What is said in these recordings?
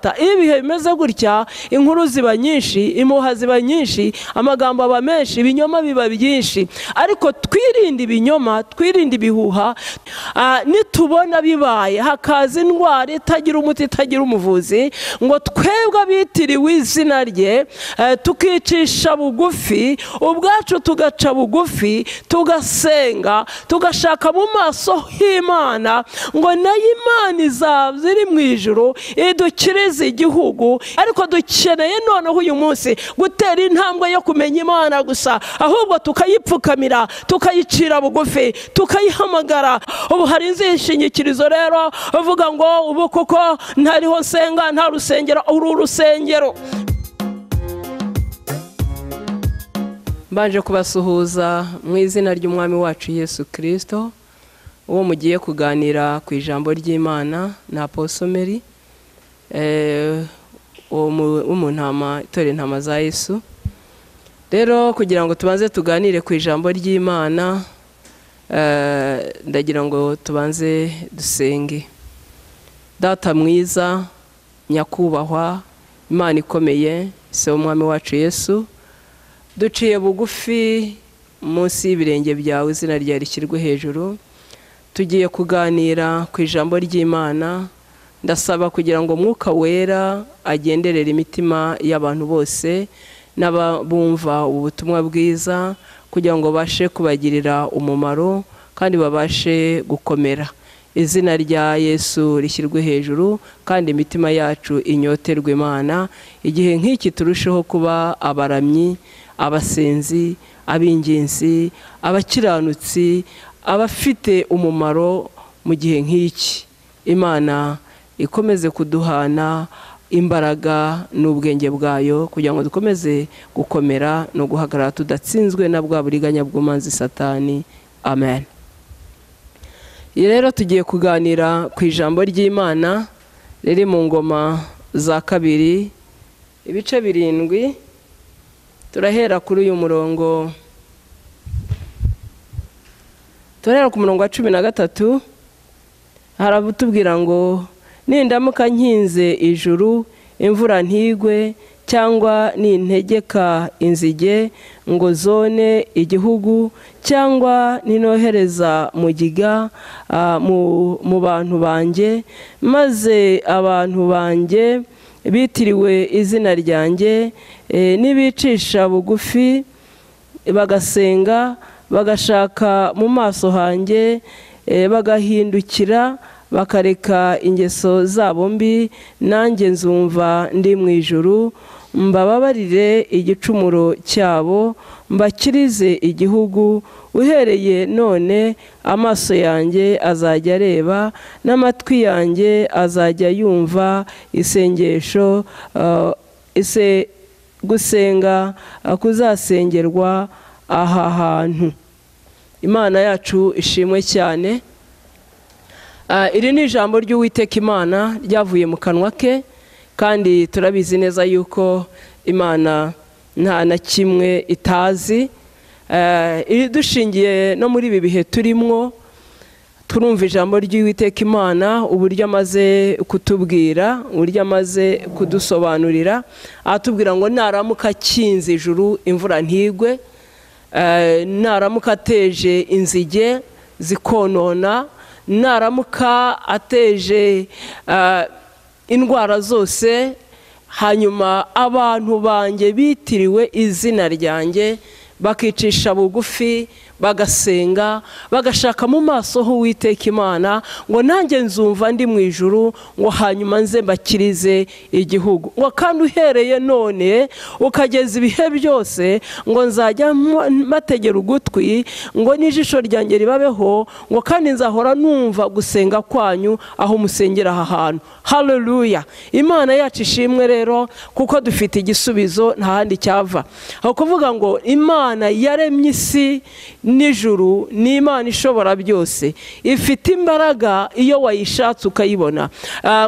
data, iyo ibihe bimeze gutya inkuru ziba nyinshi, impuha ziba nyinshi, amagambo aba menshi, ibinyoma biba byinshi. Ariko twirinde ibinyoma, twirinde ibihuha. Nitubona bibaye hakaza indwara itagira umuti, itagira umuvuzi, ngo twebwe abitiriwe izina rye tukicisha bugufi ubwacu, tugaca bugufi, tugasenga, tugashaka mu maso h'Imana, ngo nayo Imana izaba iri mu ijuru idukirize igihugu. Ariko dukeneye noneho uyu munsi gutera intambwe yo kumenya Imana gusa, ahubwo tukayipfukamira, tukayicira bugufi, tukayihamagara. Ubu hari inzishingikirizo rero uvuga ngo ubu kuko ntariho nsenga, nta rusengero, uru rusengero. Mbanje kubasuhuza mu izina ry'Umwami wacu Yesu Kristo, uwo mugiye kuganira ku ijambo ry'Imana na Apostle Mary, uwo mu ntama itorero Intama za Yesu. Rero kugira ngo tubanze tuganire ku ijambo ry'Imana, ndagira ngo tubanze dusenge. Data mwiza, nyakubahwa, Imana ikomeye, se w'Umwami wacu Yesu, duciye bugufi munsi y'ibirenge byawe, izina ryawe rishyirwe hejuru. Tugiye kuganira ku ijambo ry'Imana. Ndasaba kugira ngo Mwuka Wera agenderere imitima y'abantu bose n'abumva ubutumwa bwiza, kugira ngo babashe kubagirira umumaro kandi babashe gukomera. Izina rya Yesu rishyirwe hejuru kandi imitima yacu inyoterwe Imana. Igihe nk'iki turusheho kuba abaramyi, abasenzi, ab'ingenzi, abakiranutsi, abafite umumaro mu gihe nk'iki. Imana ikomeze kuduhana imbaraga n'ubwenge bwayo kugira ngo dukomeze gukomera no guhagarara tudatsinzwe na bwa buriganya bw'umanzi Satani. Amen. Rero tugiye kuganira ku ijambo ry'Imana riri mu Ngoma za Kabiri ibice 7. Turahera kuri uyu murongo, turahera ku murongo wa 13. Harabutubwira ngo nindamuka nkinze ijuru imvura ntigwe, cyangwa nintegeka inzige ngo zone igihugu, cyangwa ninohereza mugiga mu bantu banjye, maze abantu banjye bitiriwe izina ryanjye nibicisha bugufi bagasenga, bagashaka mu maso hanjye, bagahindukira bakareka ingeso zabo mbi, nanjye nzumva ndi mu ijuru, mbababarire igicumuro cyabo, mbakirize igihugu. Uhereye none amaso yanjye azajya areba, n'amatwi yanjye azajya yumva isengesho gusenga kuzasengerwa aha hantu. Imana yacu ishimwe cyane. Iri ni ijambo ry'Uwiteka Imana ryavuye mu kanwa ke, kandi turabizi neza yuko Imana nta na kimwe itazi. Dushingiye no muri ibi bihe turimwo, turumva ijambo ry'Uwiteka Imana uburyo amaze kutubwira, uburyo amaze kudusobanurira. Atubwira ngo naramuka akinze ijuru imvura ntigwe, naramuka ateje inzige zikonona, naramuka ateje indwara zose, hanyuma abantu banjye bitiriwe izina ryanjye bakicisha bugufi, bagasenga, bagashaka mu maso h'Uwiteka Imana, ngo nanjye nzumva ndi mu ijuru, ngo hanyuma nze mbakirize igihugu. Ngo kandi uhereye none ukageza ibihe byose, ngo nzajya mbategera ugutwi, ngo n'ijisho ryanjye ribabeho, ngo kandi nzahora numva gusenga kwanyu aho musengera aha hantu. Haleluya. Imana yacu ishimwe rero, kuko dufite igisubizo nta handi cyava. Aho kuvuga ngo Imana yaremye isi n'ijuru ni Imana ishobora byose, ifite imbaraga iyo wayishatse ukayibona.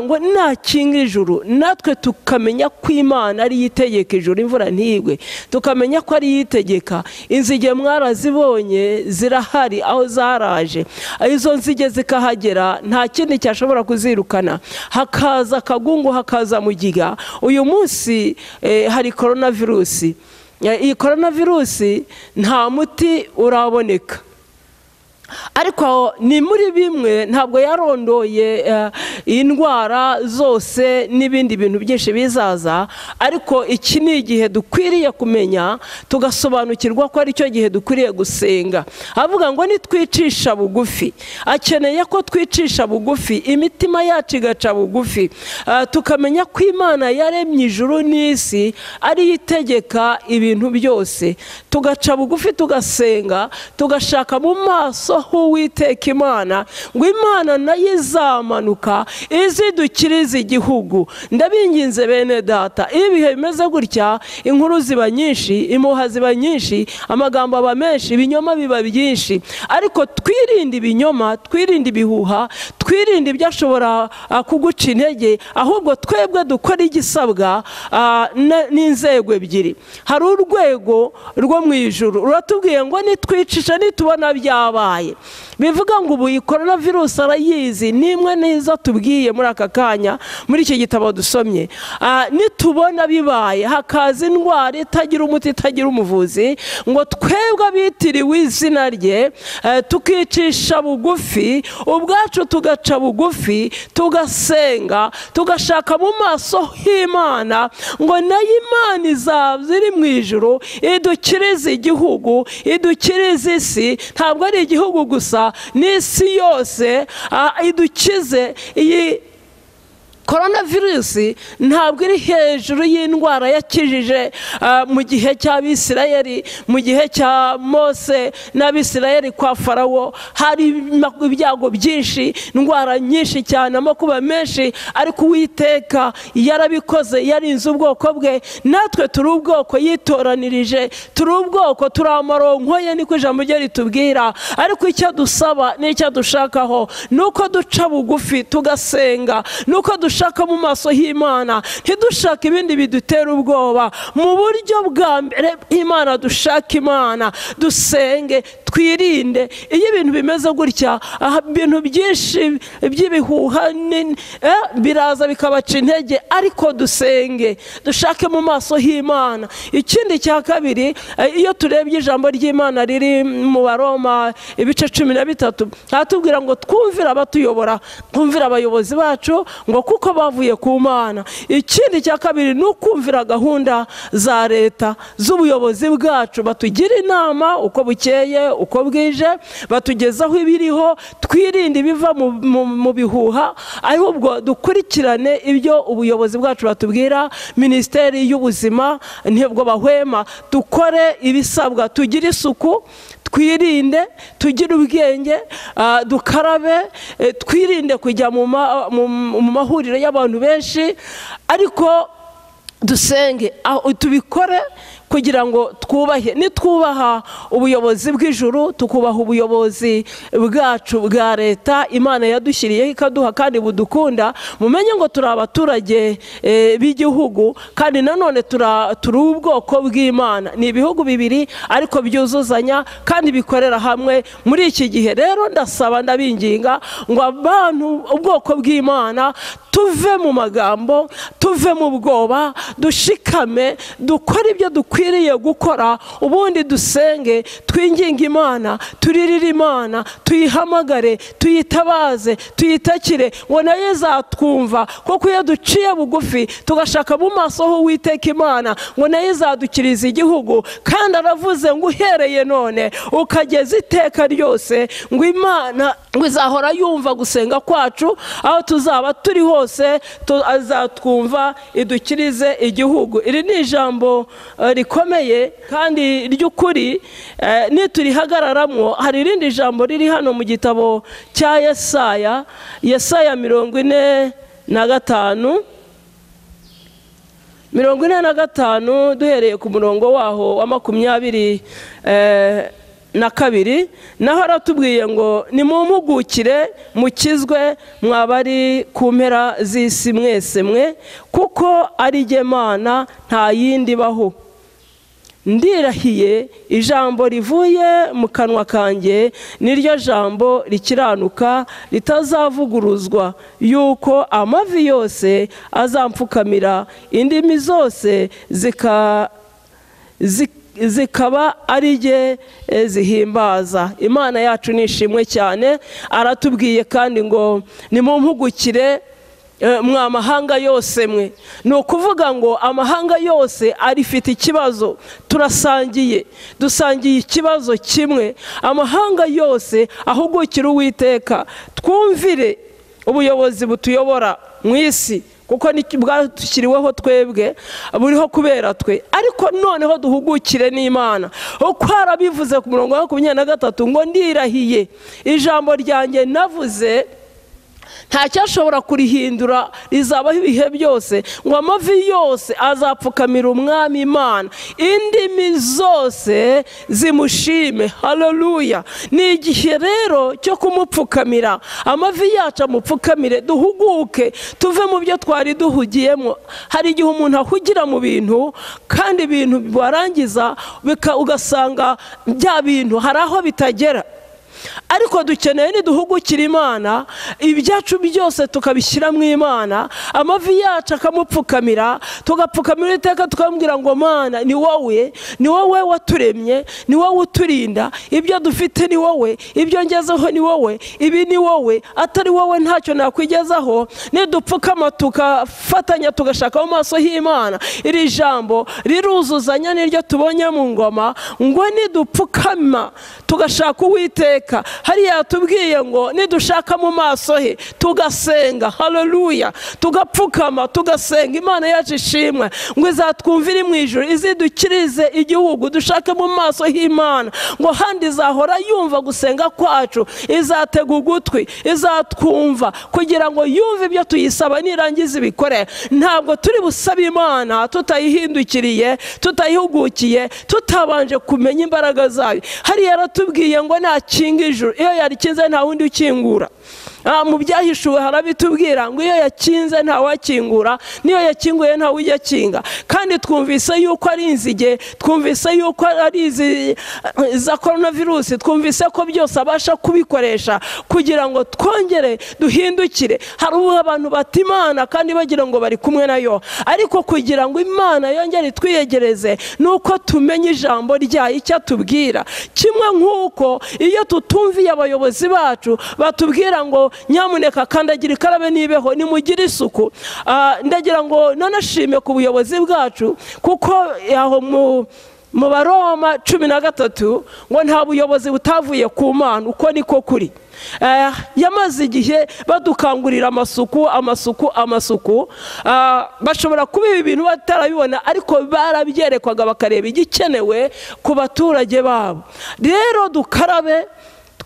Ngo nakinga ijuru, natwe tukamenya ko Imana ari yitegeka ijuru imvura ntigwe, tukamenya ko ari yitegeka. Inzige mwarazibonye zirahari aho zaraje, izo nzige zikahagera nta kindi cyashobora kuzirukana, hakaza akagungu, hakaza mugiga. Uyu munsi hari coronavirus. Iyi coronavirus nta muti uraboneka, ariko ni muri bimwe, ntabwo yarondoye indwara zose n'ibindi bintu byinshi bizaza, ariko iki ni igihe dukwiriye kumenya tugasobanukirwa ko ari cyo gihe dukwiriye gusenga. Avuga ngo nitwicisha bugufi, akeneye ko twicisha bugufi, imitima yacu igaca bugufi, tukamenya ko Imana yaremye ijuru n'isi ari itegeka ibintu byose, tugaca bugufi tugasenga, tugashaka mu maso h'Uwiteka Imana, ngo Imana nayo izamanuka izidukiriza igihugu. Ndabinginze bene data, iyo ibihe bimeze gutya inkuru ziba nyinshi, impuha ziba nyinshi, amagambo aba menshi, ibinyoma biba byinshi, ariko twirinde ibinyoma, twirinde ibihuha, twirinde ibyashobora kuguca intege, ahubwo twebwe dukora igisabwa n'inzego ebyiri. Hari urwego rwo mu ijuru ruratubwiye ngo nitwicisha nitubona byabaye, bivuga ngo ubu iyi coronavirus arayizi, nimwe neza tubwiye muri aka kanya muri iki gitabo dusomye. Nitubona bibaye hakaza indwara itagira umuti itagira umuvuzi, ngo twebwe abitiriwe izina rye tukicisha bugufi ubwacu, tugaca bugufi, tugasenga, tugashaka mu maso h'Imana, ngo nayo Imana izaza iri mu ijuru idukirize igihugu, idukirize isi. Ntabwo ari igihugu gusa, n'isi yose idukize. Iyi coronavirus ntabwo iri hejuru y'indwara yakijije mu gihe cy'Abisirayeli, mu gihe cya Mose n'Abisirayeli kwa Farawo. Hari ibyago byinshi, indwara nyinshi cyane, amakuba menshi, ariko Uwiteka yarabikoze, yarinze ubwoko bwe. Natwe turi ubwoko yitoranirije, turi ubwoko, turi amaronko ye, niko ijambo rye ritubwira. Ariko icyo dusaba n'icyo dushakaho nuko duca bugufi tugasenga, nuko dushaka mu maso h'Imana, ntidushaka ibindi bidutera ubwoba. Mu buryo bwa mbere Imana dushaka Imana, dusenge, twirinde. Iyo ibintu bimeze gutya, ibintu byinshi by'ibihuha biraza bikabaca intege, ariko dusenge, dushake mu maso h'Imana. Ikindi cya kabiri, iyo turebye ijambo ry'Imana riri mu Baroma ibice 13, hatubwira ngo twumvire abatuyobora, twumvire abayobozi bacu, ngo kuko bavuye ku Mana. Ikindi cya kabiri ni ukumvira gahunda za leta z'ubuyobozi bwacu, batugira inama uko bukeye uko bwije, batugezaho ibiriho, twirinde ibiva mu bihuha, ahubwo dukurikirane ibyo ubuyobozi bwacu batubwira. Minisiteri y'ubuzima ntibwo bahwema, dukore ibisabwa, tugire isuku, twirinde, tugire ubwenge, dukarabe, twirinde kujya mu mahuriro y'abantu benshi, ariko dusenge, tubikore kugira ngo twubahe. Nitwubaha ubuyobozi bw'ijuru, tukubaha ubuyobozi bwacu bwa leta Imana yadushyiriyeho ikaduha kandi budukunda, mumenye ngo turi abaturage b'igihugu, kandi nanone turi ubwoko bw'Imana. Ni ibihugu bibiri ariko byuzuzanya kandi bikorera hamwe. Muri iki gihe rero ndasaba, ndabinginga ngo abantu ubwoko bw'Imana tuve mu magambo, tuve mu bwoba, dushikame, dukore ibyo dukwiriye gukora, ubundi dusenge, twinginge Imana, turirire Imana, tuyihamagare, tuyitabaze, tuyitakire, ngo nayo izatwumva. Kuko iyo duciye bugufi tugashaka mu maso h'Uwiteka Imana, ngo nayo izadukiriza igihugu. Kandi aravuze ngo uhereye none ukageza iteka ryose, ngo Imana ngo izahora yumva gusenga kwacu, aho tuzaba turi hose azatwumva, idukirize igihugu. Iri ni ijambo rikomeye kandi ry'ukuri, niturihagararamo. Hari irindi jambo riri hano mu gitabo cya Yesaya, Yesaya 45, 45, duhereye ku murongo waho wa 24 22 naho aratubwiye ngo nimumpugukire mukizwe mwabari ku mpera z'isi mwese mwe, kuko ari jye Mana nta yindi baho. Ndirahiye ijambo rivuye mu kanwa kanjye niryo jambo rikiranuka ritazavuguruzwa, yuko amavi yose azampfukamira, indimi zose zikaba ari jye zihimbaza. Imana yacu nishimwe cyane. Aratubwiye kandi ngo nimumpugukire mwa mahanga yose mwe. Ni ukuvuga ngo amahanga yose arifite ikibazo, turasangiye, dusangiye ikibazo kimwe. Amahanga yose ahugukira Uwiteka, twumvire ubuyobozi butuyobora mu isi, kuko bwatushyiriweho twebwe, buriho kubera twe, ariko noneho duhugukire n'Imana. Uko arabivuze ku murongo wa 23 ngo ndirahiye ijambo ryanjye navuze ntacyashobora kurihindura, rizabaho ibihe byose, ngo amavi yose azapfukamira Umwami Imana, indimi zose zimushime. Haleluya! Ni igihe rero cyo kumupfukamira, amavi yacu amupfukamire, duhuguke tuve mu byo twari duhugiyemo. Hari igihe umuntu ahugira mu bintu, kandi ibintu warangiza ugasanga bya bintu hari aho bitagera. Ariko dukeneye niduhugukira Imana, ibyacu byose tukabishyira mu Imana, amavi yacu akamupfukamira, tugapfukamira iteka tukamubwira ngo Mana ni wowe, ni wowe waturemye, ni wowe uturinda, ibyo dufite ni wowe, ibyo ngezeho ni wowe, ibi ni wowe, atari wowe ntacyo nakwigezaho. Nidupfukama tukafatanya tugashaka mu maso y'Imana, iri jambo riruzuzanya n'iryo tubonye mu ngoma, ngo nidupfukama tugashaka Uwiteka. Hariya yatubwiye ngo nidushaka mu maso he tugasenga, haleluya, tugapfukama tugasenga, Imana yacu ishimwe, ngo izatwumvire mu ijuru, izidukirize igihugu. Dushake mu maso h'Imana, ngo handi izahora yumva gusenga kwacu, izatega ugutwi, izatwumva kugira ngo yumve ibyo tuyisaba, nirangiza ibikore. Ntabwo turi busabe Imana tutayihindukiriye, tutayihugukiye, tutabanje kumenya imbaraga zayo. Hariya yaratubwiye ngo nakinga ijuru, iyo yarikinze nta wundi ukingura. Mu byahishuwe harabitubwira ngo iyo yakinze nta wakingura, niyo yakinguye nta ujya akinga. Kandi twumvise yuko ari inzige, twumvise yuko ari izi za coronavirus, twumvise ko byose abasha kubikoresha kugira ngo twongere duhindukire. Hari ubu abantu bata Imana kandi bagira ngo bari kumwe nayo, ariko kugira ngo Imana yongere twiyegereze nuko tumenye ijambo ryayo icyo atubwira. Kimwe nk'uko iyo tutumviye abayobozi bacu batubwira ngo nyamuneka kandagira ikarabe nibeho, nimugire isuku. Ndagira ngo nanashime ku buyobozi bwacu, kuko aho mu Baroma 13 ngo nta buyobozi butavuye ku Mana, uko niko kuri. Yamaze igihe badukangurira amasuku amasuku amasuku. Bashobora kuba ibi bintu batarabibona, ariko barabyerekwaga bakareba igikenewe ku baturage babo. Rero dukarabe,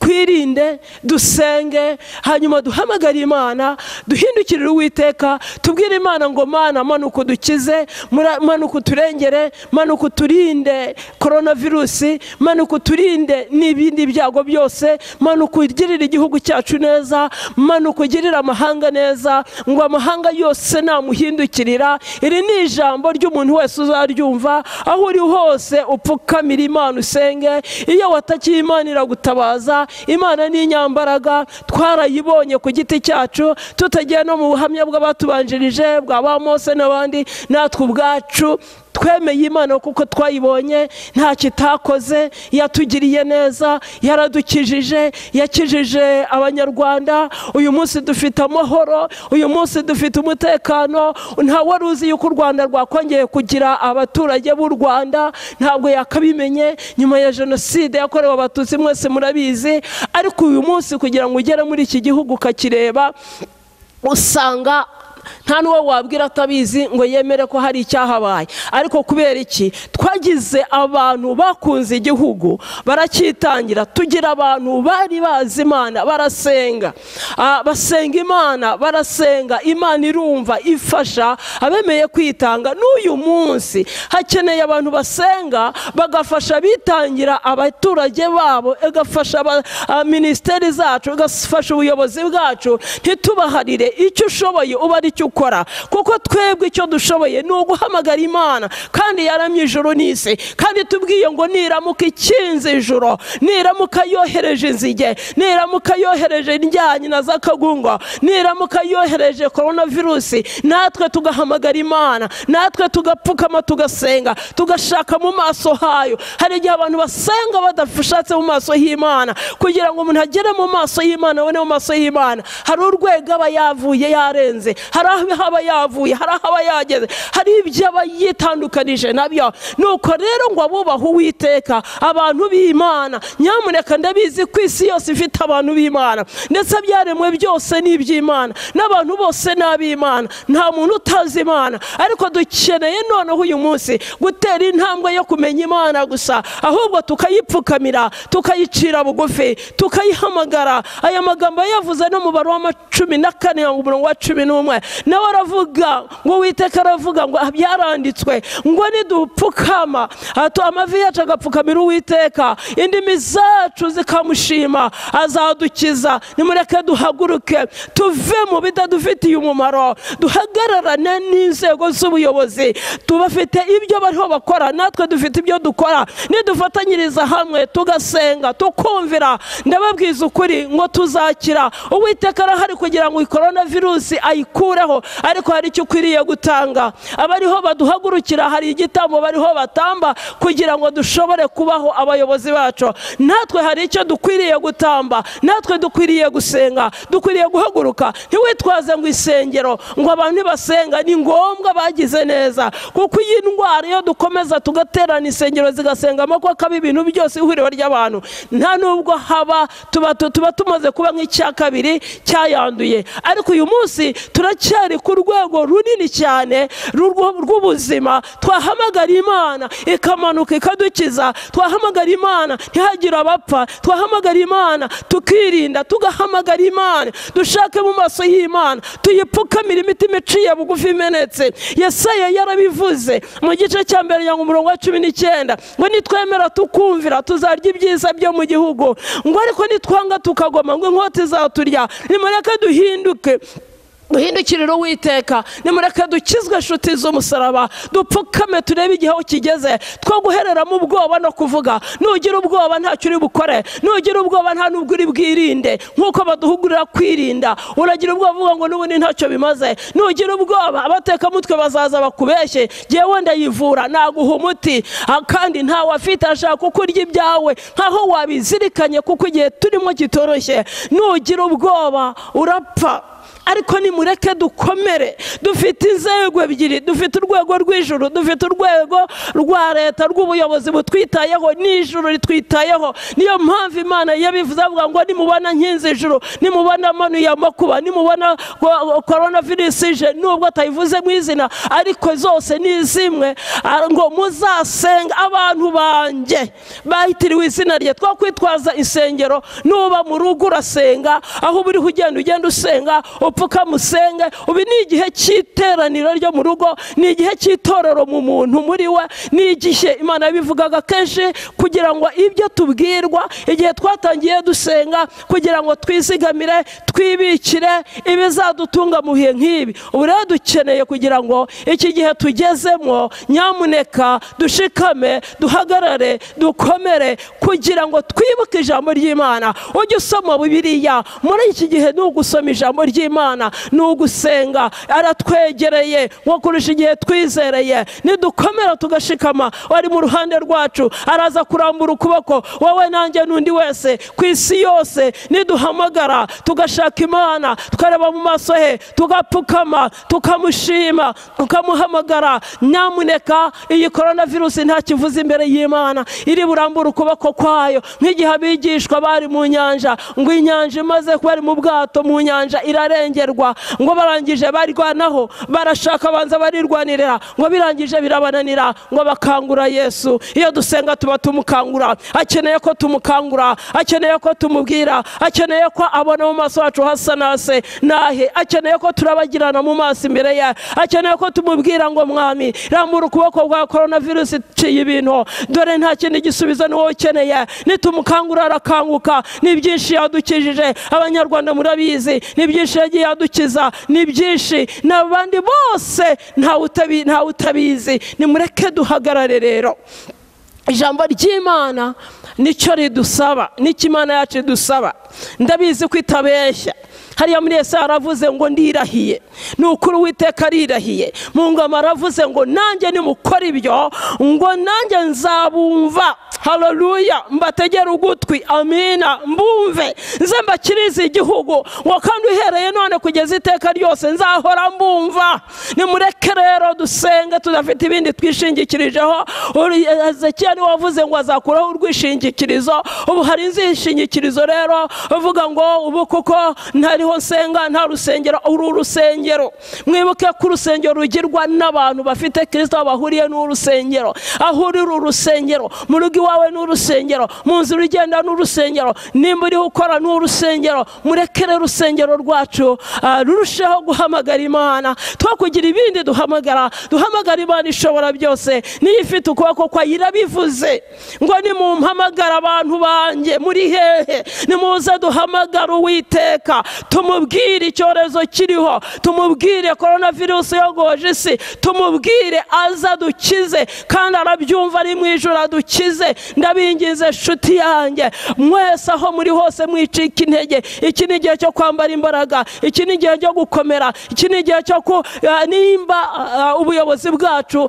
twirinde, dusenge, hanyuma duhamagare Imana, duhindukirire Uwiteka, tubwire Imana ngo Mana manuka udukize, manuka uturengere, manuka uturinde coronavirus, manuka uturinde n'ibindi byago byose, manuka ugirire igihugu cyacu neza, manuka ugirire amahanga neza, ngo amahanga yose namuhindukirira. Iri ni ijambo ry'umuntu wese uzaryumva, aho uri hose upfukamira Imana usenge. Iyo watakiye Imana iragutabaza. Imana ni inyambaraga, twarayibonye ku giti cyacu, tutagiye no mu buhamya bw'abatubanjirije bwa ba Mose n'abandi, natwe ubwacu twemeye Imana kuko twayibonye, nta kitakoze, yatugiriye neza, yaradukijije, yakijije Abanyarwanda. Uyu munsi dufite amahoro, uyu munsi dufite umutekano. Nta wari uzi yuko u Rwanda rwakongeye kugira abaturage b'u Rwanda, ntabwo yakabimenye nyuma ya jenoside yakorewe Abatutsi, mwese murabizi. Ariko uyu munsi kugira ngo ugere muri iki gihugu ukakireba, usanga Nta n'uwo wabwira atabizi ngo yemere ko hari icyahabaye. Ariko kubera iki? Twagize abantu bakunze igihugu baracyitangira, tugira abantu bari bazi Imana barasenga, basenga Imana, barasenga Imana irumva ifasha abemeye kwitanga. N'uyu munsi hakeneye abantu basenga bagafasha bitangira abaturage babo, igafasha minisiteri zacu, igafasha ubuyobozi bwacu. Ntitubaharire icyo ushoboye uba ari cyo ukora, kuko twebwe icyo dushoboye ni uguhamagara Imana, kandi yaramye ijuru n'isi, kandi tubwiye ngo niramuka ikinze ijuru, niramuka yohereje inzige, niramuka yohereje indyanyi na z'akagungo, niramuka yohereje coronavirus, natwe tugahamagara Imana, natwe tugapfukama tugasenga, tugashaka mu maso hayo. Hari igihe abantu basenga badashatse mu maso y'Imana. Kugira ngo umuntu agere mu maso y'Imana, abone mu maso y'Imana, hari urwego aba yavuye yarenze, hari aho aba yavuye, hari aho aba yageze, hari ibyo aba yitandukanije nabyo. Nuko rero ngo abubaha Uwiteka, abantu b'Imana, nyamuneka ndabizi ku isi yose ifite abantu b'Imana, ndetse byaremwe byose ni iby'Imana, n'abantu bose ni ab'Imana, nta muntu utazi Imana. Ariko dukeneye noneho uyu munsi gutera intambwe yo kumenya Imana gusa, ahubwo tukayipfukamira, tukayicira bugufi, tukayihamagara. Aya magambo yavuze no mu Baroma 14 umurongo wa 11, nawe aravuga ngo Uwiteka aravuga ngo byaranditswe ngo nidupfukama amavi yacu agapfukamira Uwiteka, indimi zacu zikamushima, azadukiza. Nimureke duhaguruke tuve mu bidadufitiye umumaro, duhagararane n'inzego z'ubuyobozi. Tubafite ibyo bariho bakora, natwe dufite ibyo dukora. Nidufatanyiriza hamwe tugasenga tukumvira, ndababwiza ukuri ngo tuzakira. Uwiteka arahari kugira ngo coronavirus ayikureho, ariko hari icyo ukwiriye gutanga. Abariho baduhagurukira, hari igitambo bariho batamba kugira ngo dushobore kubaho abayobozi bacu. Natwe hari icyo dukwiriye gutamba, natwe dukwiriye gusenga, dukwiriye guhaguruka. Ntiwitwaze ngo isengero ngo abantu ntibasenga, ni ngombwa bagize neza, kuko iyi ndwara iyo dukomeza tugaterana isengero zigasengamo ko akaba ibintu byose ihuriro ry'abantu, nta nubwo haba tuba tumaze kuba nk'icya kabiri cyayanduye. Ariko uyu munsi turacyari ku rwego runini cyane rw'ubuzima. Twahamagara Imana ikamanuka ikadukiza, twahamagara Imana ntihagire abapfa, twahamagara Imana tukirinda, tugahamagara Imana, dushake mu maso y'Imana, tuyipfukamire imitima iciye bugufi imenetse. Yesaya yarabivuze mu gice cya mbere ya umurongo wa 19 ngo nitwemera tukumvira tuzarya ibyiza byo mu gihugu, ngo ariko nitwanga tukagoma ngo inkota izaturya. Nimureke duhinduke, duhindukirire Uwiteka, nimureke dukizwe inshuti z'umusaraba, dupfukame turebe igihe aho kigeze, two guhereramo ubwoba no kuvuga. Nugira ubwoba ntacyo uri bukore, nugira ubwoba nta nubwo uri bwirinde, nk'uko baduhugurira kwirinda. Uragira ubwoba uvuga ngo n'ubundi ntacyo bimaze. Nugira ubwoba abatekamutwe bazaza bakubeshye, jyewe ndayivura naguha umuti, kandi ntawe afite ashaka kukurya ibyawe nkaho wabizirikanye, kuko igihe turimo kitoroshye. Nugira ubwoba urapfa. Ariko nimureke dukomere, dufite inzego ebyiri, dufite urwego rw'ijuru, dufite urwego rwa leta rw'ubuyobozi butwitayeho, n'ijuru ritwitayeho. Niyo mpamvu Imana yabivuze avuga ngo nimubona nkinze ijuru, nimubona amanuye amakuba, nimubona coronavirus ije, nubwo atayivuze mu izina ariko zose ni zimwe, ngo muzasenga abantu banjye bahitiriwe izina rye. Twakwitwaza insengero, nuba mu rugo urasenga, aho uri ugenda usenga, upfuka musenge. Ubu ni igihe cy'iteraniro ryo mu rugo, ni igihe cy'itorero mu muntu muri we, ni igihe Imana yabivugaga kenshi kugira ngo ibyo tubwirwa igihe twatangiye dusenga, kugira ngo twizigamire, twibikire ibizadutunga mu bihe nk'ibi. Ubu rero dukeneye kugira ngo iki gihe tugezemo, nyamuneka dushikame, duhagarare, dukomere, kugira ngo twibuke ijambo ry'Imana. Ujye usoma Bibiliya muri iki gihe, ni ugusoma ijambo ry'Imana, ni ugusenga. Aratwegereye nko kurusha igihe twizereye. Nidukomera tugashikama, wari mu ruhande rwacu, araza kurambura ukuboko, wowe nanjye n'undi wese ku isi yose. Niduhamagara tugashaka Imana, tukareba mu maso he, tugapfukama, tukamushima, tukamuhamagara, nyamuneka iyi coronavirus nta kivuze imbere y'Imana, iri burambura ukuboko kwayo. Nk'igihe abigishwa bari mu nyanja, ngo inyanja imaze kuba mu bwato mu nyanja irarenga. barasengerwa, ngo barangije barwanaho, barashaka banza barirwanirira, ngo birangije birabananira, ngo bakangura Yesu. Iyo dusenga tuba tumukangura. Akeneye ko tumukangura, akeneye ko tumubwira, akeneye ko abona mu maso yacu hasa nase nahe, akeneye ko turabagirana mu maso imbere ye, akeneye ko tumubwira ngo mwami rambura ukuboko kwa coronavirus iciye ibintu, dore nta kindi gisubizo ni wowe ukeneye. Nitumukangura arakanguka. Ni byinshi yadukijije abanyarwanda murabizi, ni byinshi yagiye yadukiza, ni byinshi n'abandi bose nta utabizi. Nimureke duhagarare rero. Ijambo ry'Imana nicyo ridusaba, nicyo Imana yacu idusaba. Ndabizi ko itabeshya. Hariya muri Yesaya aravuze ngo ndirahiye, ni ukuri Uwiteka arirahiye. Mu ngoma aravuze ngo nanjye nimukora ibyo, ngo nanjye nzabumva. Haleluya, mbategere ugutwi, amina, mbumve, nze mbakirize igihugu, ngo kandi uhereye none kugeza iteka ryose nzahora mbumva. Nimureke rero dusenge tudafite ibindi twishingikirijeho. Ezekiya niwe wavuze ngo azakuraho urwishingikirizo. Ubu hari inzishingikirizo rero uvuga ngo ubu kuko ntariho nsenga nta rusengero. Uru rusengero mwibuke ko urusengero rugirwa n'abantu bafite Kristo bahuriye n'urusengero. Aho uri urusengero, mu rugo iwawe n'urusengero, mu nzira ugenda n'urusengero, nimba uriho ukora n'urusengero. Murekere urusengero rwacu rurusheho guhamagara Imana. Twakugira ibindi duhamagara, duhamagara Imana ishobora byose, niyo ifite ukuboko kwayo. Irabivuze ngo nimumpamagara abantu banjye muri hehe, nimuze duhamagara Uwiteka, tumubwire icyorezo kiriho, tumubwire coronavirus yogoje isi, tumubwire aza dukize, kandi arabyumva ari mu ijuru adukize. Ndabinginze nshuti yanjye mwese aho muri hose mwicika intege. Iki ni igihe cyo kwambara imbaraga, iki ni igihe cyo gukomera, iki ni igihe cyo nimba ubuyobozi bwacu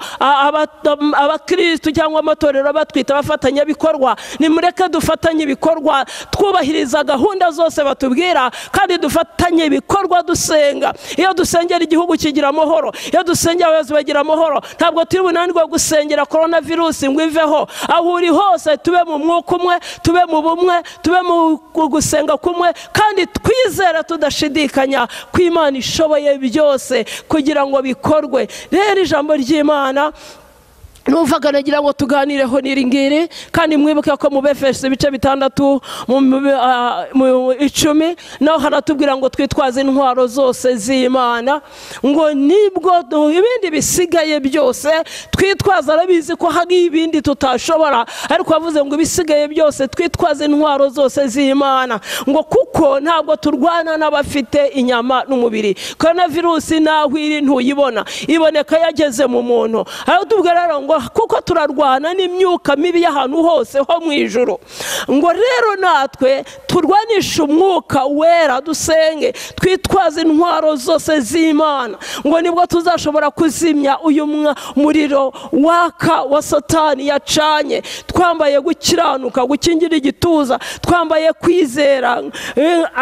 abakristu cyangwa amatorero batwita abafatanyabikorwa, nimureke dufatanye ibikorwa twubahiriza gahunda zose batubwira, kandi dufatanye ibikorwa dusenga. Iyo dusengera igihugu kigira amahoro, iyo dusengera abayobozi bagira amahoro. Ntabwo turi bunanirwe gusengera coronavirus ngo iveho. Aho uri hose tube mu mwuka umwe, tube mu bumwe, tube mu gusenga kumwe, kandi twizera tudashidikanya ko Imana ishoboye byose kugira ngo bikorwe. Rero ijambo ry'Imana numvaga nagira ngo tuganireho n'iri ngiri, kandi mwibuke ko mu Befeso ibice 6 mu 10 naho haratubwira ngo twitwaze intwaro zose z'Imana, ngo nibwo ibindi bisigaye byose twitwaza. Arabizi ko hari ibindi tutashobora, ariko avuze ngo ibisigaye byose twitwaze intwaro zose z'Imana, ngo kuko ntabwo turwana n'abafite inyama n'umubiri. Coronavirus naho iri ntuyibona, iboneka yageze mu muntu. Aho tubwira rero ngo kuko turarwana n'imyuka mibi y'ahantu hose ho mu ijuru, ngo rero natwe turwanisha umwuka wera, dusenge twitwaze intwaro zose z'Imana, ngo nibwo tuzashobora kuzimya uyu muriro waka wa Satani yacanye. Twambaye gukiranuka, gukingira igituza, twambaye kwizera,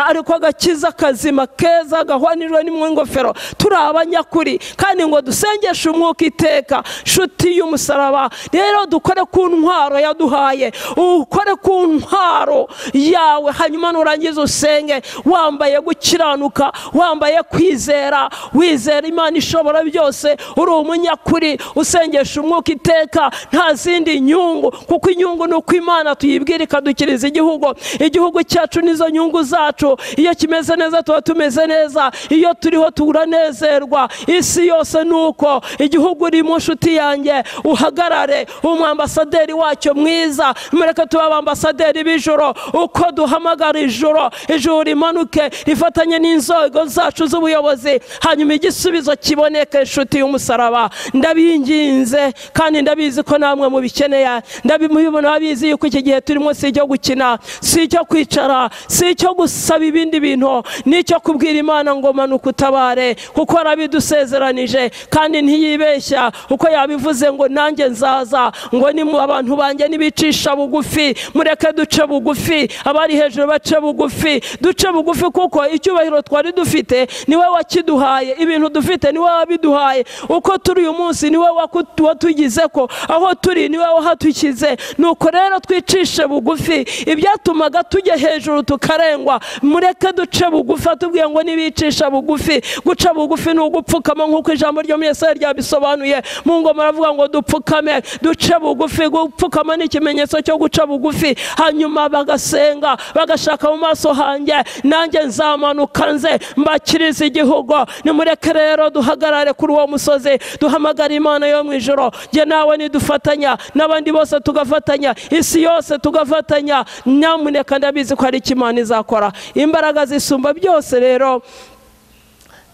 ariko agakiza kazima keza gahwanijwe n'ingofero, turi abanyakuri, kandi ngo dusengeshe umwuka iteka. Nshuti y'umusaraba, rero dukore ku ntwaro yaduhaye, ukore ku ntwaro yawe, hanyuma nurangiza usenge wambaye gukiranuka, wambaye kwizera, wizera Imana ishobora byose, uri umunyakuri, usengesha umwuka iteka, nta zindi nyungu, kuko inyungu ni uko Imana tuyibwira ikadukiriza igihugu. Igihugu cyacu nizo nyungu zacu. Iyo kimeze neza tuba tumeze neza, iyo turiho turanezerwa. Isi yose nuko igihugu urimo nshuti yanjye, uhagarare umwambasaderi wacyo mwiza. Mureke tuba abambasaderi b'ijoro, uko duhamagara ijoro, ijoro rimanuke rifatanye n'inzego zacu z'ubuyobozi, hanyuma igisubizo kiboneke. Nshuti y'umusaraba, ndabinginze kandi ndabizi ko namwe mubikeneye, ndabimubibona abizi yuko iki gihe turimo si icyo gukina, si icyo kwicara, si icyo gusaba ibindi bintu, nicyo kubwira Imana ngo manuka utabare, kuko arabidusezeranije kandi ntiyibeshya. Uko yabivuze ngo nanjye nzaza, ngo ni mu abantu banjye nibicisha bugufi, mureke duce bugufi, abari hejuru bace bugufi, duce bugufi, kuko icyubahiro twari dufite niwe wakiduhaye, ibintu dufite niwe wabiduhaye, uko turi uyu munsi niwe watugize ko aho turi niwe wahatukize. Nuko rero twicishe bugufi, ibyatumaga tujya hejuru tukarengwa, mureke duce bugufi. Atubwiye ngo nibicisha bugufi. Guca bugufi ni ugupfukama nk'uko ijambo ryo mu Yesaya ryabisobanuye. Mu ngoma aravuga ngo dupfukame, duce bugufi. Gupfukama ni ikimenyetso cyo guca bugufi. Hanyuma bagasenga, bagashaka mu maso hanjye, nanjye nzamanuka nze mbakirize igihugu. Nimureke rero duhagarare kuri uwo musozi, duhamagara Imana yo mu ijoro. Jye nawe nidufatanya, n'abandi bose tugafatanya, isi yose tugafatanya, nyamuneka ndabizi ko hari icyo Imana izakora. Imbaraga zisumba byose rero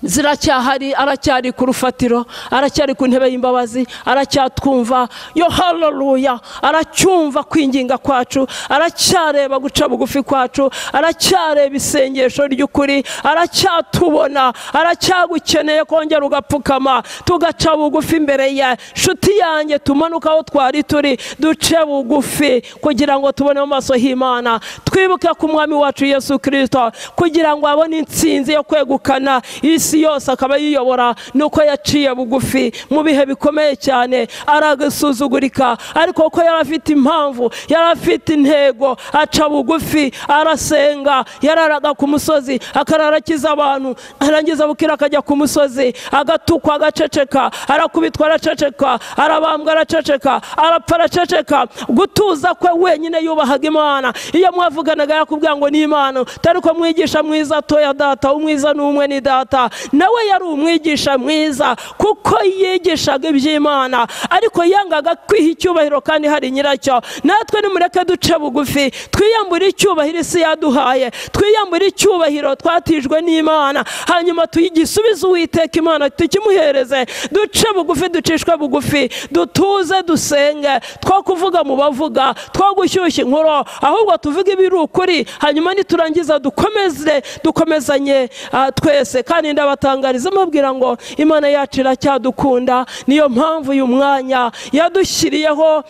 ziracyahari, aracyari ku rufatiro, aracyari ku ntebe y'imbabazi, aracyatwumva. Yo haleluya, aracyumva kwinginga kwacu, aracyareba guca bugufi kwacu, aracyareba isengesho ry'ukuri, aracyatubona, aracyagukeneye kongera ugapfukama, tugaca bugufi imbere ye. Nshuti yanjye, tumanuka aho twari turi, duce bugufi kugira ngo tubone mu maso h'Imana, twibuke ku mwami wacu Yesu Kristo, kugira ngo abone intsinzi yo kwegukana isi yose akaba yiyobora. Nuko yaciye bugufi mu bihe bikomeye cyane, aragasuzugurika, ariko ko yari afite impamvu, yari afite intego, aca bugufi, arasenga. Yararaga ku musozi akarara akiza abantu, arangiza bukira akajya ku musozi, agatukwa agaceceka, arakubitwa araceceka, arabambwa araceceka, arapfa araceceka. Gutuza kwe wenyine yubahaga Imana. Iyo mwavuganaga yakubwira ngo ni Imana, tari ko mwigisha mwiza toya data, umwiza n'umwe ni data. Nawe yari umwigisha mwiza kuko yigishaga iby'Imana, ariko yangaga kwiha icyubahiro kandi hari nyiracyo. Natwe nimureke duce bugufi, twiyambure icyubahiro isi yaduhaye, twiyambure icyubahiro twatijwe n'Imana, hanyuma tuyigisubize Uwiteka Imana, tukimuhereze. Duce bugufi, ducishwe bugufi, dutuze, dusenge, two kuvuga mu bavuga, two gushyushya inkuru, ahubwo tuvuge ibiri ukuri. Hanyuma niturangiza dukomeze, dukomezanye twese. Kandi ndabatangariza mubwira ngo Imana yacu iracyadukunda, niyo mpamvu uyu mwanya yadushyiriyeho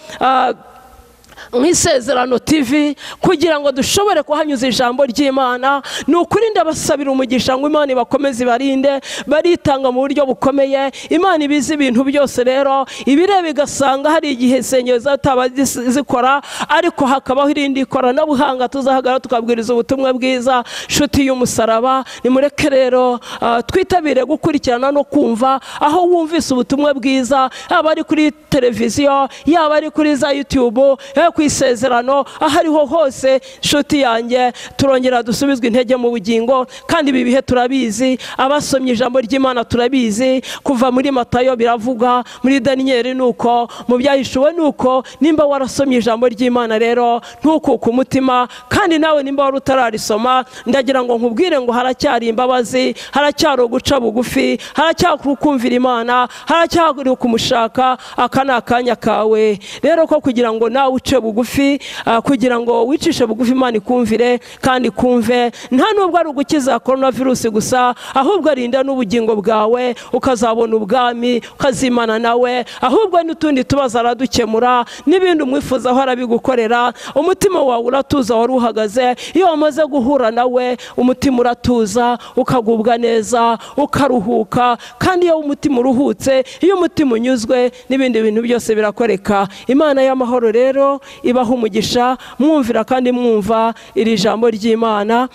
nk'Isezerano TV kugira ngo dushobore kuhanyuza ijambo ry'Imana. Ni ukuri ndabasabira umugisha ngo Imana ibakomeze, ibarinde, baritanga mu buryo bukomeye. Imana ibizi ibintu byose rero, ibireba igasanga hari igihe insengero zataba zikora, ariko hakabaho irindi koranabuhanga tuzahagarara tukabwiriza ubutumwa bwiza. Nshuti y'umusaraba, nimureke rero twitabire gukurikirana no kumva aho wumvise ubutumwa bwiza, yaba ari kuri televiziyo, yaba ari kuri za YouTube, ku Isezerano, aho ariho hose. Nshuti yanjye, turongera dusubizwe intege mu bugingo. Kandi ibi bihe turabizi, abasomye ijambo ry'Imana turabizi, kuva muri Matayo biravuga, muri Daniyeli nuko, mu byahishuwe nuko. Nimba warasomye ijambo ry'Imana rero ntukuke umutima. Kandi nawe nimba wari utararisoma, ndagira ngo nkubwire ngo haracyari imbabazi, haracyari uguca bugufi, haracyari kumvira Imana, haracyari kumushaka. Aka ni akanya kawe rero ko kugira ngo nawe uce bugufi, kugira ngo wicishe bugufi Imana ikumvire kandi kumve. Nta nubwo ari ugukiza coronavirus gusa, ahubwo arinda n'ubugingo bwawe, ukazabona ubwami, ukazimana nawe. Ahubwo n'utundi tubazo aradukemura, n'ibindi umwifuzaho arabigukorera. Umutima wawe uratuza wari uhagaze. Iyo wamaze guhura nawe umutima uratuza, ukagubwa neza, ukaruhuka. Kandi iyo umutima uruhutse, iyo umutima unyuzwe, n'ibindi bintu byose birakoreka. Imana y'amahoro rero ibaha umugisha, mwumvira kandi mwumva iri jambo ry'Imana,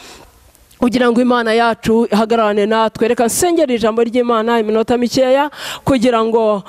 kugira ngo Imana yacu ihagararane natwe. Reka nsengere ijambo ry'Imana iminota mikeya kugira ngo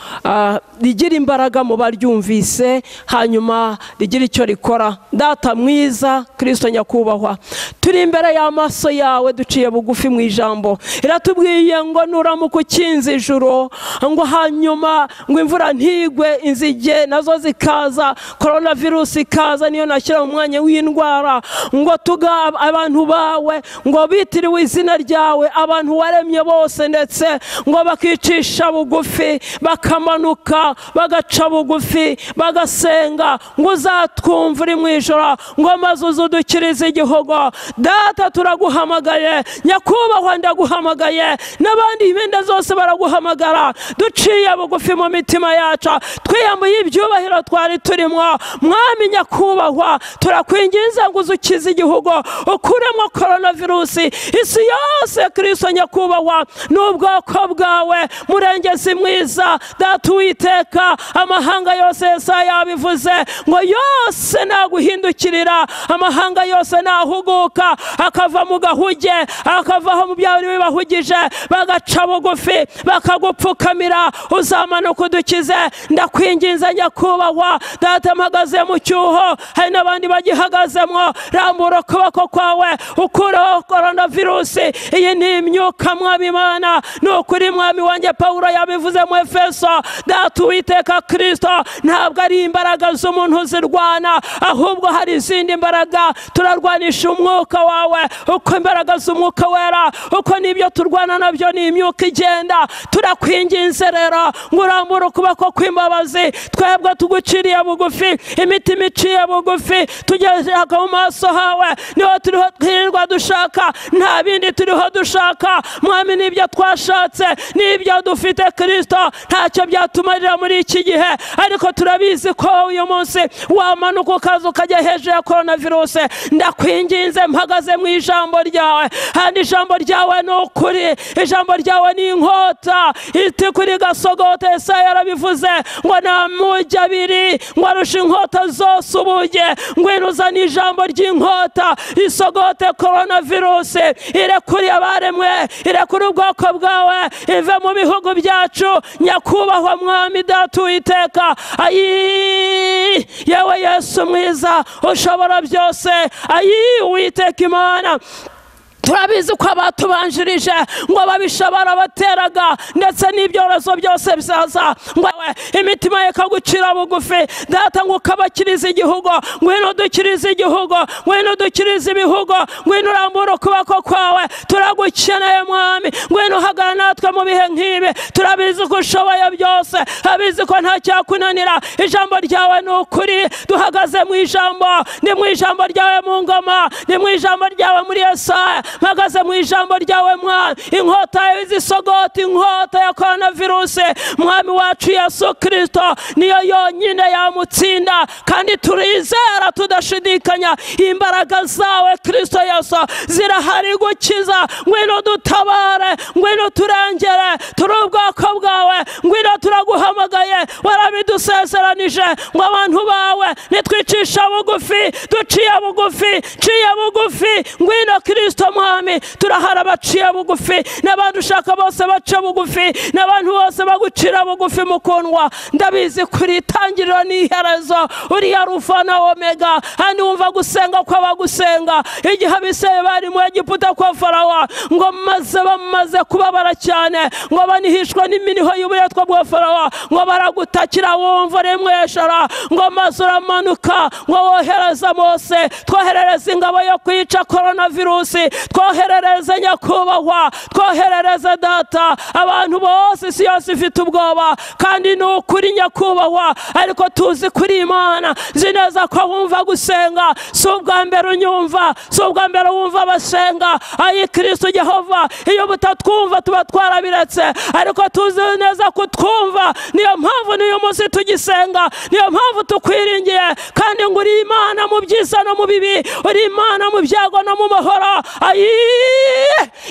rigire imbaraga mu baryumvise, hanyuma rigire icyo rikora. Data mwiza Kristo nyakubahwa, turi imbere y'amaso yawe, duciye bugufi mu ijambo. Iratubwiye ngo nuramuka ukinze ijuru, ngo hanyuma ngo imvura ntigwe, inzige nazo zikaza, coronavirus ikaza, niyo nashyira mu mwanya w'indwara, ngo tuga abantu bawe ngo bitiriwe izina ryawe, abantu waremye bose, ndetse ngo bakicisha bugufi, bakamanuka, bagaca bugufi, bagasenga, ngo uzatwumva uri mu ijoro, ngo maze uzudukirize igihugu. Data turaguhamagaye, nyakubahwa ndaguhamagaye, n'abandi impenda zose baraguhamagara. Duciye bugufi mu mitima yacu, twiyambuye ibyubahiro twari turimo. Mwami nyakubahwa, turakwinginze ngo uzukize igihugu, ukuremo coronavirus isi yose. Kristo nyakubahwa, n'ubwoko bwawe, murengezi mwiza, Data Uwiteka, amahanga yose Yesaya yabivuze ngo yose naguhindukirira, amahanga yose nahuguka akava mu gahuge, akavaho mu byari bibahugije, bagaca bugufi bakagupfukamira, uzamanuka udukize. Ndakwinginze nyakubahwa, Data mpagaze mu cyuho, hari n'abandi bagihagazemo, rambura ukuboko kwawe ukureho coronavirus. Iyi ni imyuka Mwami Imana, ni ukuri Mwami wanjye Pawulo yabivuze mu Efeso. Data Uwiteka Kristo, ntabwo ari imbaraga z'umuntu zirwana, ahubwo hari izindi mbaraga. Turarwanisha umwuka wawe, uko imbaraga z'umwuka wera, uko nibyo turwana nabyo ni imyuka igenda. Turakwinginze rero ngo urambure ukuboko kw'imbabazi, twebwe tuguciriye bugufi, imitima iciye bugufi, tugeze mu maso hawe, niho turiho twirirwa dushaka, nta bindi turiho dushaka. Mwami, nibyo twashatse nibyo dufite Kristo, ntacyo byatumarira muri iki gihe, ariko turabizi ko uyu munsi wamanuka ukaza ukajya hejuru ya coronavirus. Ndakwinginze mpagaze mu ijambo ryawe, kandi ijambo ryawe ni ukuri, ijambo ryawe ni inkota itikuri gasogote. Yesaya yarabivuze ngo nta mugi abiri ngo arushe inkota zose ubuge. Ngwino uzane ijambo ry'inkota isogote coronavirus, irekure abaremwe, irekure ubwoko bwawe, ive mu bihugu byacu. Nyakubahwa Mwami Data Uwiteka, ayi yewe Yesu mwiza ushobora byose, ayi Uwiteka Imana, turabizi ko abatubanjirije ngo ababisha barabateraga, ndetse n'ibyorezo byose bizaza, ngo imitima ikagucira bugufi. Data ngo ukabakiriza igihugu, ngwino udukirize igihugu, ngwino udukirize ibihugu, ngwino urambure ukuboko kwawe. Turagukeneye Mwami, ngwino uhagarare natwe mu bihe nk'ibi. Turabizi ko ushoboye byose, abizi ko nta cyakunanira. Ijambo ryawe ni ukuri, duhagaze mu ijambo, ni mu ijambo ryawe mu ngoma, ni mu ijambo ryawe muri Yesaya. Mpagaze mu ijambo ryawe Mwami, inkota y'izisogota, inkota ya coronavirus, Mwami wacu Yesu Kristo niyo yonyine yamutsinda, kandi turizera tudashidikanya imbaraga zawe Kristo Yesu zirahari gukiza. Ngwino dutabare, ngwino turengere, turi ubwoko bwawe, ngwino turaguhamagaye, warabidusezeranije ngo abantu bawe nitwicisha bugufi, duciye bugufi, ciye bugufi, ngwino Kristo Mwami. Turahara abaciye bugufi, n'abantu ushaka bose baca bugufi, n'abantu bose bagucira bugufi mukundwa. Ndabizi kuri itangiriro n'iherezo, uri Alufa na Omega, kandi wumva gusenga kw'abagusenga. Igihe abisirayeli bari mu Egiputa kwa Farawo, ngo maze bamaze kubabara cyane, ngo banihishwa n'iminiho y'uburetwa bwa Farawo, ngo baragutakira wumva rimweshara, ngo maze uramanuka, ngo wohereza Mose, twoherereza ingabo yo kwica coronavirus, twoherereze nyakubahwa, twoherereze Data. Abantu bose isi yose ifite ubwoba, kandi ni ukuri nyakubahwa, ariko tuzi kuri Imana, nzi neza ko wumva gusenga. Si ubwa mbere unyumva, si ubwa mbere wumva abasenga. Ayi Kristo Jehova, iyo butatwumva tuba twarabiretse, ariko tuzi neza ko twumva. Niyo mpamvu n'uyu munsi tugisenga, niyo mpamvu tukwiringiye, kandi ngo uri Imana mu byiza no mu bibi, uri Imana mu byago no mu mahoro. Ayi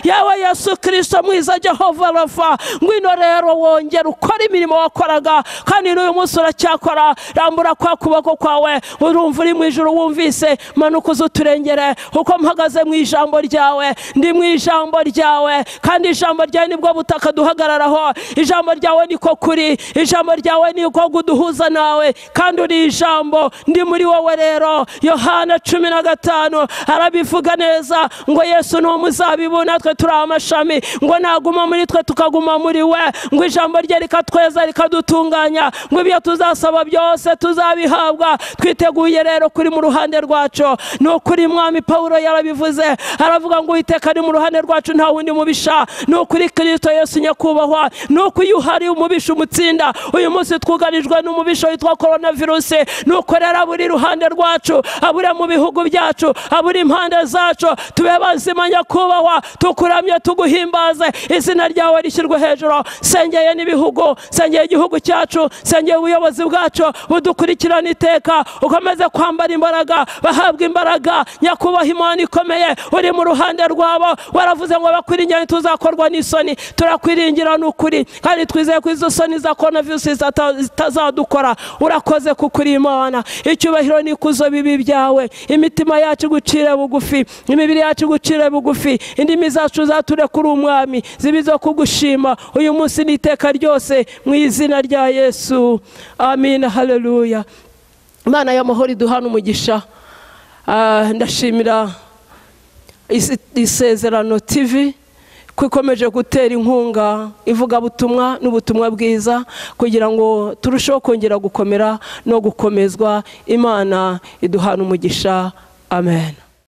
yewe Yesu Kristo mwiza Jehova Rafa, ngwino rero wongera ukora imirimo wakoraga, kandi n'uyu munsi uracyakora. Rambura kwa kuboko kwawe, urumva uri mu ijuru wumvise, manuka uzuturengere, kuko mpagaze mu ijambo ryawe, ndi mu ijambo ryawe, kandi ijambo ryawe nibwo butaka duhagararaho. Ijambo ryawe niko kuri, ijambo ryawe niko guduhuza nawe, kandi uri ijambo, ndi muri wowe. Rero Yohana 15 arabivuga neza ngo Yesu Yesu ni umuzabibu natwe turi amashami, ngo naguma muri twe tukaguma muri we, ngo ijambo rye rikatweza rikadutunganya, ngo ibyo tuzasaba byose tuzabihabwa. Twiteguye rero kuri mu ruhande rwacu. Ni ukuri Mwami Pawulo yarabivuze, aravuga ngo Uwiteka ari mu ruhande rwacu nta wundi mubisha. Ni ukuri Kristo Yesu nyakubahwa, ni uko iyo uhari umubisha umutsinda. Uyu munsi twugarijwe n'umubisha witwa coronavirus, ni uko rero aburi iruhande rwacu, abure mu bihugu byacu, aburi impande zacu. Tube bazima nyakubahwa, tukuramye tuguhimbaze, izina ryawe rishyirwe hejuru. Sengeye n'ibihugu, sengeye igihugu cyacu, sengeye ubuyobozi bwacu budukurikirana iteka, ukomeze kwambara imbaraga, bahabwa imbaraga. Nyakubahwa Imana ikomeye, uri mu ruhande rwabo, waravuze ngo bakwiringire tuzakorwa n'isoni. Turakwiringira n'ukuri, kandi twizeye ko izo soni za coronavirus zitazadukora. Urakoze kuko uri Imana. Icyubahiro n'ikuzo bibi byawe. Imitima yacu gucira bugufi, imibiri yacu gucira bugufi, indimi zacu zature kuri Umwami, zibizo kugushima uyu munsi n'iteka ryose, mu izina rya Yesu, amin. Haleluya. Imana y'amahoro iduhana umugisha. Ndashimira Isezerano TV ko ikomeje gutera inkunga ivugabutumwa n'ubutumwa bwiza, kugira ngo turusheho kongera gukomera no gukomezwa. Imana iduhana umugisha. Amen.